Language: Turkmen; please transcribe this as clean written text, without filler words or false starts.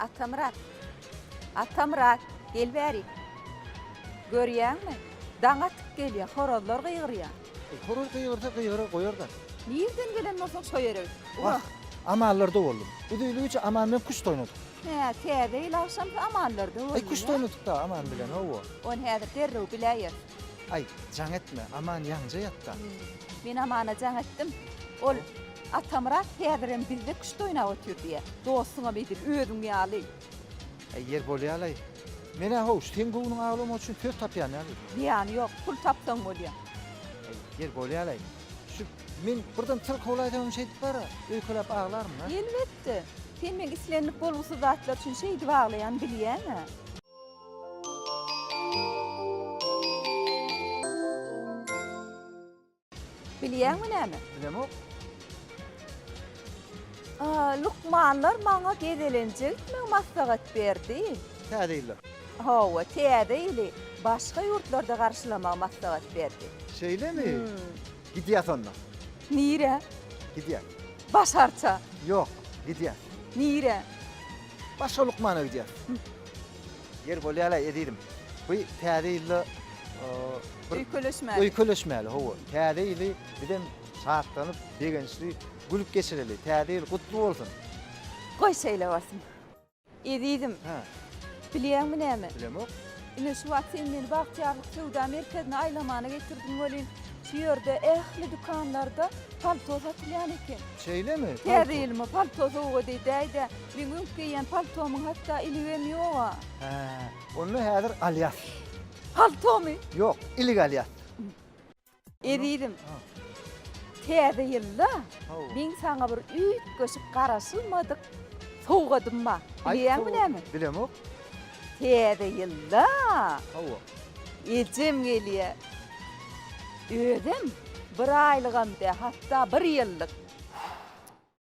Atamyrat! Atamyrat, gel bärik. Görýäňmi, daň atyp gelýär, horazlar gygyrýar. Eý, horaz gygyrsa gygyrar goýar-da. Nirden gelen bolsaň şo ýere git. Wah, Amanlarda boldum. Uzynly gije Aman bilen küşt oýnadyk. Hä, täze ýyl agşamsy Amanlarda bolduň-a? Eý, küşt oýnadyk-da Aman bilen, hawa. Ony häzir derrew biläýeris. Aý, jaň etme, Aman ýaňja ýatda. Men Amana jaň etdim. Ol, Atamyrat häzirem bizde küşt oýnap otyr diýýär. Dostuňam edil özüň ýaly. Äý, ýer bolýa-laý. Men-ä how, seň göwnüň awlamak üçin söz tapýan ýaly. Zyýany ýok, pul tapsaň bolýa. Äý, ýer bolýa-laý. Şu men birden syrkawlaýsamam şeýdip bar-a, öýkeläp aglaryn-a. Elbetde. Sen meň islendik bolgusyz zatlar üçin şeýdip aglaýanymy bilýäň-ä. Bilýäňmi näme? Bilemok. Lukmanlar maňa gezelenje gitmegi maslahat berdi. Täze ýylda. Hawa, täze ýyly başga ýurtlarda garşylamagy maslahat berdi. Şeýlemi? Gidýäs onda. Nirä? Gidýäs. Başarça. Ýok, gidýäs. Nirä? Başga lukmana gidýäs. Ýer bolýa-laý ezizim. Bu täze ýylda bir Öýkeleşmäli. Öýkeleşmäli, hawa. Täze ýyly bizem şatlanyp, begençli gülüp geçireli. Täze ýyl gutly bolsun. Goý şeýle bolsun. Ezizim. Hä. Bilýäňmi näme? Bilemok. Ine şu wagt sen meni Bagtyýarlyk söwda merkezine aýlamana getirdiň welin, şu ýerde ähli dükanlarda palto satylýan eken. Şeýlemi? Täze ýylyma palto sowgat edäý-dä. Meň öňki geýýän paltomyň hatda iligem ýog-a. Hä, onda häzir alýas. Paltomy? Ýok, ilik alýas. Ezizim, Täze ýylda meň saňa bir üýtgeşik garaşylmadyk sowgadym bar. Bilýäňmi näme? Bilemok. Täze ýylda Hawa. ejem gelýär. Özem bir aýlygam däl, hatda bir ýyllyk.